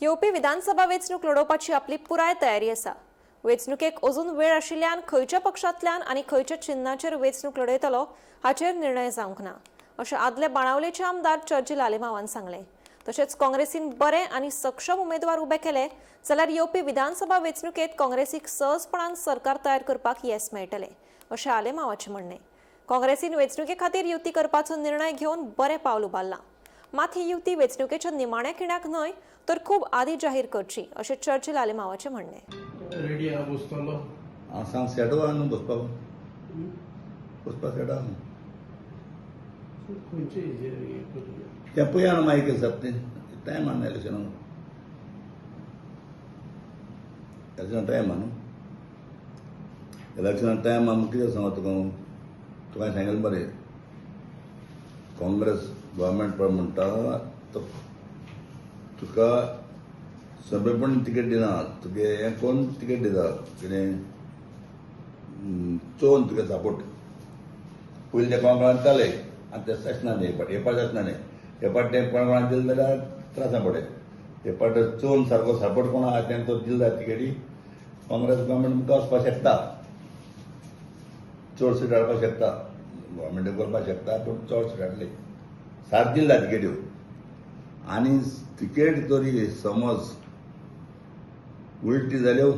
येवपी विधानसभा वेंचणूक लढोवपाची आपली पुराय तयारी आसा. वेंचणुकेक अजून वेळ आशिल्ल्यान खंयच्या पक्षांतल्यान आनी खंयच्या चिन्नाचेर वेंचणूक लढयतलो हाचेर निर्णय जावंक ना, अशें आदले बाणावलेचे आमदार चर्चिल आलेमावान सांगलें. तशेंच काँग्रेसीन बरे आनी सक्षम उमेदवार उबे केले जाल्यार येवपी विधानसभा वेंचणुकेत काँग्रेसीक सहजपणान सरकार तयार करपाक येस मेळटलें, अशें आलेमावाचें म्हणणें. काँग्रेसीन वेंचणुके खातीर युती करपाचो निर्णय घेवन बरें पावल उबारलां, मात ही युती वेंचणुकेच्या निमाण्या खिणाक न्हय तर खूब आदी जाहीर करची, अशें चर्चिल आलेमावाचें म्हणणें. रेडी आहा बसतलो? हांव सांग सेटो आहा न्हू बसपाक, बसपाक सेटो आहा. खंयचे हेजेर हें करूया? तें पळया न्हू मागीर कितें जाता तें, टायम आहा न्हू इलेक्शनाक, इलेक्शना टायम आहा न्हू, इलेक्शना टायम आहा. कितें सांगू तुका हांव, तुका हांवें सांगलें बरें, काँग्रेस गव्हर्मेंट पळय म्हणटा तो तुका सभेपण तिकेट दिना, तुगे हें कोण तिकेट दिता कितें चोवन तुगे सपोर्ट. पयलीं ते कोण कोणाक दिताले, आतां ते सेशना न्ही, हे पाट हे पाट सेशना न्ही, हे पाट ते कोण कोणाक दिले जाल्यार त्रासा पडे. हे पाट चोवन सारको सपोर्ट कोण आहा तें तो दिले जाल्यार तिकेटी काँग्रेस गव्हर्मेंट मुखार वचपाक शकता, चड सीट हाडपाक शकता, गव्हर्मेंट करपाक शकता, पूण चड सीट हाडली सात दिले जाय तिकेट्यो. आनी तिकेट तरी समज उलटी जाल्यो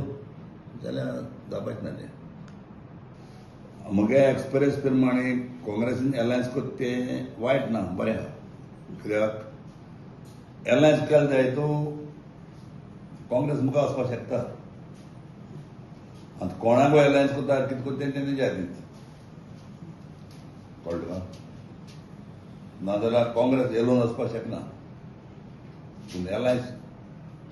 जाल्यार जावपाचें ना तें. म्हगे एक्सपिरियन्स प्रमाणे काँग्रेसीन एलायन्स करता तें वायट ना, बरें आहा. कित्याक एलायन्स केलें जाय तूं काँग्रेस मुखार वचपाक शकता. आतां कोणाकूय एलायन्स करता कितें करता तें तेंच्या हातींत, कळ्ळें तुका? नाजाल्यार काँग्रेस एलोन वचपाक शकना. पूण एलायन्स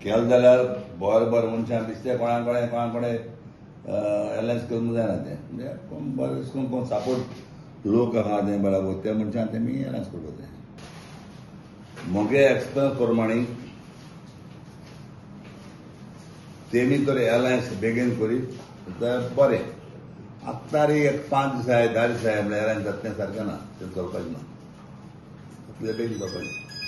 केलें जाल्यार बरें बरें मनशां दिसते कोणा कडेन कोणा कडेन एलायन्स करूंक जायना तें, म्हणजे कोण बरें कोण कोण सपोर्ट लोक आहा तें बराबर त्या मनशान तेमी एलायन्स करपाक जाय. म्हगे एक्सपिरियन्स प्रमाणे तेमी तर एलायन्स बेगीन करीत जाल्यार बरें. आत्तां रे एक 5 दीस आहाय 10 दीस आहाय म्हणल्यार एलायन्स जाता तें सारकें ना, तें चलपाचें ना, तितले बेगीन जावपाचें.